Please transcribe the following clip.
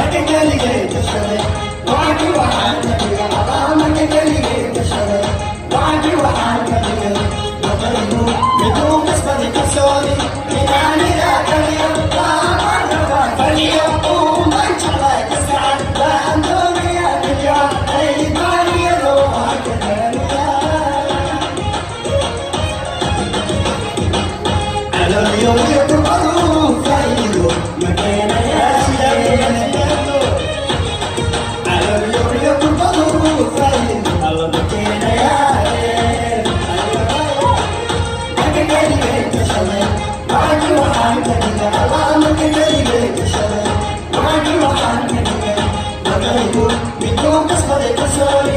Marka keligay tashaday, wacdi waxaan ka dhigay Allah. Marka keligay tashaday, wacdi waxaan ka dhigay wadaygu miduu kasbaday kalsooni inaaniga kaliya baan rabaa, kaliya uman jeclay kasacan baan doonayaa, kaliya aybaaniyadoo aan ka darayaa. Caloolyooliyo kurbadu faa'iido ma keenayaa? Caloolyooliyo kurbadu faa'iido alla ma keenayaa? Marka keligay tashaday, wacdi waxaan ka dhigay Allah. Marka keligay tashaday, wacdi waxaan ka dhigay wadaygu miduu kasbaday kalsooni.